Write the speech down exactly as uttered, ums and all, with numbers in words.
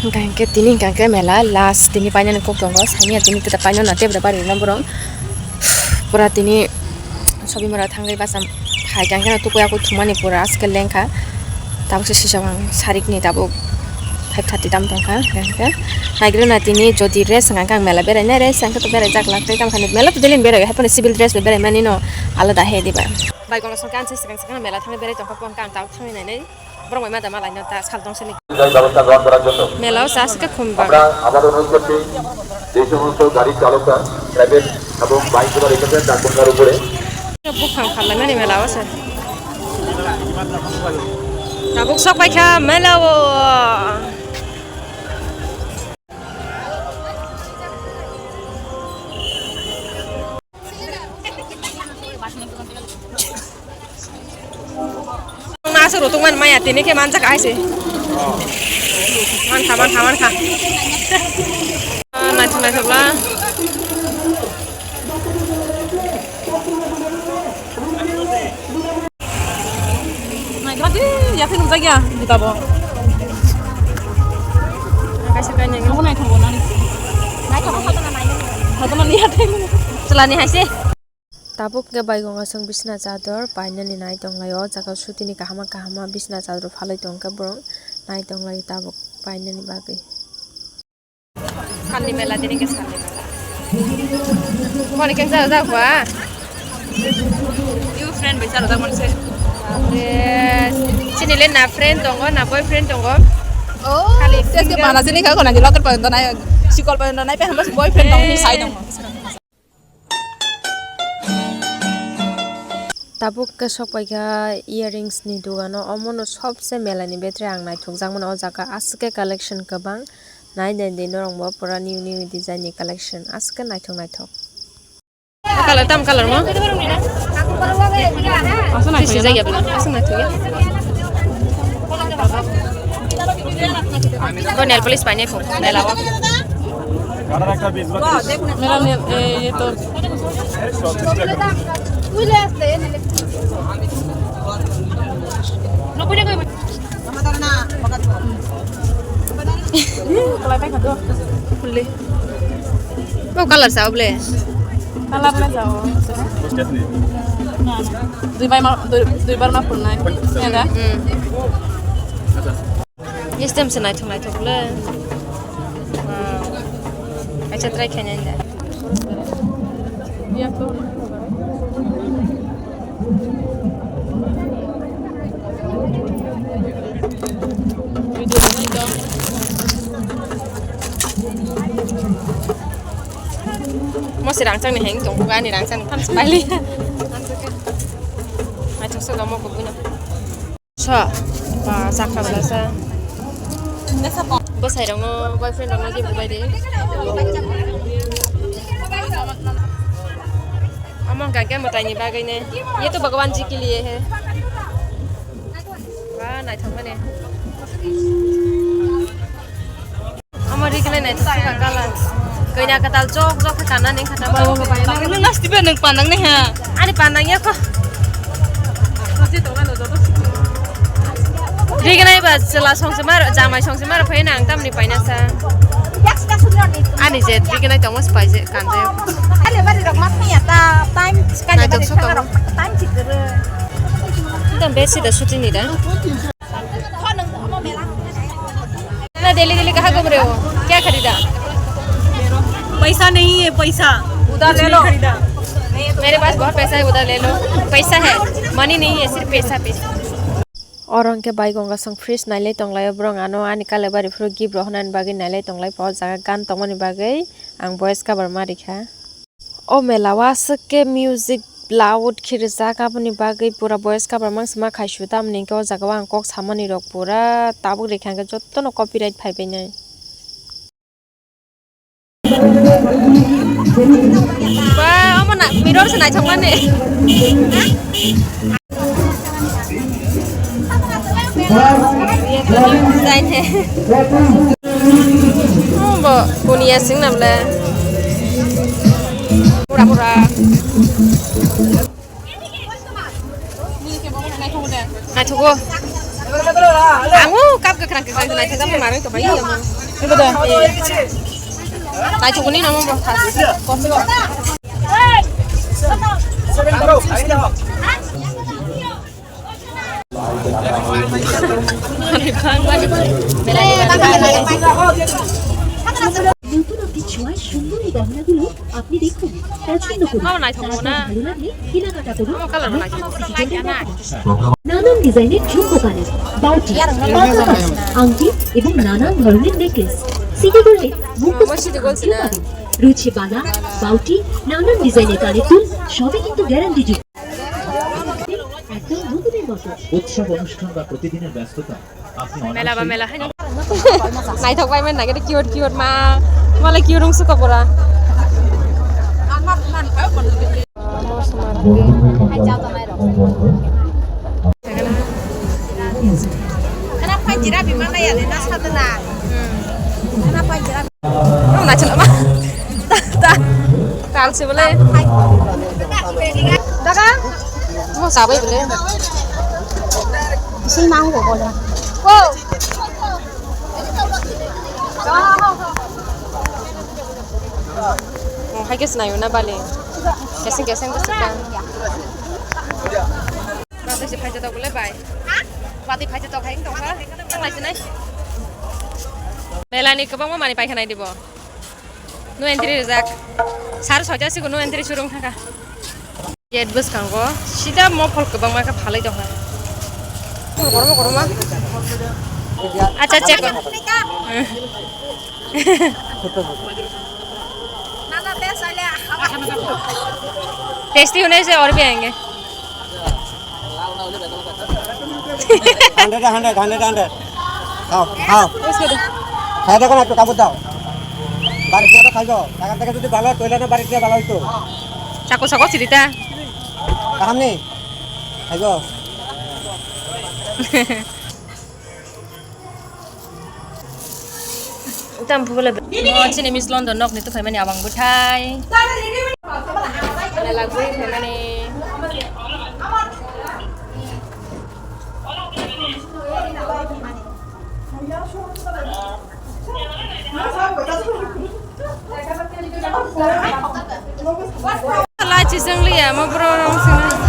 Hingka hingke tini hingka hingke mela last tini painani kok tongo, sani tini keta paino na tebra bari na borok pura tini sobi mora tangwi basa hai hingka hingke tukui aku thumani pura aske lengkha. Tabuk se sisok ang sarik ni tabuk five thirty tam tongkha, hingka hingke naigrana tini jodi rest hingka hingke ang mela berai nai rest hingke to berai jak lak tei tam khani mela to delin berai hai phano civil dress bai berai mani no alada he diba. Bai kono songke ang se sekang sekang mela thangwi berai tongkha, hingke ang tabuk thangwi nai nai. Borok bai ma da ma laino ta sal tong sini. Mela o sa se khum ba. আমরা আবার অনুরোধ করছি, যে সমস্ত গাড়ির চালকরা প্রাইভেট এবং বাইক গুলো রেখেছেন, তার উপরে। Bukhang khalai mani mela o se. Tabuk sok pai kha mela o. Naso rotok man maya tini ke manjak aise. Mankha, mankha, mankha. Ah, naithok, naithok la. Naigra di, yakhe nukjakya, juta bo. Kaisa kainwi. Abo naithok bo nani. Naithok bo khatona naithok. Khatona ni yakhe. Chwlani haise. Tabuk khe bai gonga song bisna chador painani nai tonglaio. O jaga sutini kahama kahama bisna chador phalwi tongkhe borok nai tonglaio tabuk painani bagwi. Salni mela, dini ke salni mela. Moni keng jaro jak ba? You friend bai jaro jak mani se. Bapre. Chini le na friend tongo, na boyfriend tongo. Oh, khali se se single. Bana sini kha kona di locker pa ndo nai, sikol pa ndo nai, pe hamba boyfriend tongo, ni sai tongo. Tabuk khe sok paikha earrings ni dogano, omono sobse mela ni betri ang naithokjakmano o jaga, aswk khe collection kwbang, nai nai di norok bo pura new new design ni collection, aswk khe naithok naithok. O color, tam color mo? Aswk naithok ya. Aswk naithok ya. Bo nail polish painai phung, mela o. मेरा ने, ए, ये तो। Kalai pai kha do. Khulli. Bo color sao ble? Color na sao. Dui bai ma, dui, dui bar ma phulnai. Ya da? Hmm. System se naithok naithok le. Wow. Kaisa try khainai da. Mo se rangchak ni heng tong ani rangchak ni thansa paili. Naithok se gamo kubui no. Sa, ba, sakha bela sa. Bwsai rokno, boyfriend rokno gift rwbai di. Omo hwnkha khe mwtaini bagwi ne. Ye to Bhagwan ji ke liye hai. Ba, naithok mani. Omo rignai naithok kha color. Kanya kwtal jok jok khe kanna ning khata ba. Nang nasti ba nang pandang ne ha. Ani pandang ya kho. Rignai ba chwla songse mar, jamai songse mar phai nang tamni paina sa. Ani je rignai tongmo se pai je kanje. Ale bari rok mat niya ta time kanya bari sanga rok time chik dere. Dam besi da shooting ni da. ना daily daily कहाँ घूम रहे हो? क्या खरीदा? पैसा नहीं है, पैसा। उधार कुछ ले नहीं लो। खरीदा। मेरे पास बहुत पैसा है, उधार ले लो। पैसा है, मनी नहीं है, सिर्फ पैसा, पैसा। Oro hwnkhe bai gonga song fridge nailai tonglaio borok ano ani kale bari phuru gift rohornani bagwi nailai tonglai po o jaga gan tongmani bagwi ang voice cover ma rikha. O mela o aswk khe music loud khe rijak, aboni bagwi pura voice cover mangsi ma khai su, tamoni hwnkhe o jaga o ang kok samani rok pura tabuk rikha hwnkhe jotono copyright phai bainai. Ba, omo na mirror se naithok mani. Zaine. Bo kuniya sing namle. Pura pura. Naithogo. Ango kap kwkhwrang kwkhwrang naithok tamo manwi tongkha. Naithokgwini nomo bo. নতুন একটি ছোঁয়ায় সুন্দর এই গহনাগুলো আপনি দেখুন, পছন্দ করুন। আমার নাই থাকবো তারপর না। ভালো লাগলে কেনাকাটা করুন। আমার কালার নাই। City dental. নানান ডিজাইনের ঝুমকো কানের, বাউটি, পাকা পাস, আংটি এবং নানান ধরনের নেকলেস। সিটি গোল্ডে মুক্ত আমার সিটি গোল্ড ছিল। পাবেন। রয়েছে বালা, বাউটি, নানান ডিজাইনের কানের দুল, সবই কিন্তু গ্যারান্টি যুক্ত। একদম নতুনের মতো। উৎসব অনুষ্ঠান বা প্রতিদিনের ব্যস্ততা আপনি মেলা বা অনায়াসেই মেলা হয় না? নাইথক bai man nagede cute cute ma. Male cute wng suka pura. Kana phai jira bima na ya de na sadana. Kana phai jira. Ang na chalo ma. Ta, ta. Tal se bole. Daga. Mo sabai bole. Sing mang ko bola. Wo. Mo hai ke snayo na bale. Keseng keseng ke suka. Watwi se phaijatok bole bai. Watwi phaijatok hai wng tongkha. Thanglai sinai. Melani kwbangma manwi paikha nai dibo. No entry rijak. Sar soita sigo no entry surung thangkha. Gate bwskango sida mopol kwbangma khe phalwi tongkha. Kormo kormo. Acha check kor. Tasty होने से और भी आएंगे। Hundred, hundred, hundred, hundred. Khao, khao. Khai dekho na, ekটু কামড় দাও. বাড়ি গিয়ে তো খাইবো. টাকা থেকে যদি ভালো হয়, তাহলে না বাড়ি গিয়ে ভালো হইতো. Chako chako chirita. Kaham ni? Khaibo. Tam phubole. Mo chini Miss London nokni tukhai mani abang bwthai. Ana lagwi phaimani. Lai chisang liya mo bro rong sini.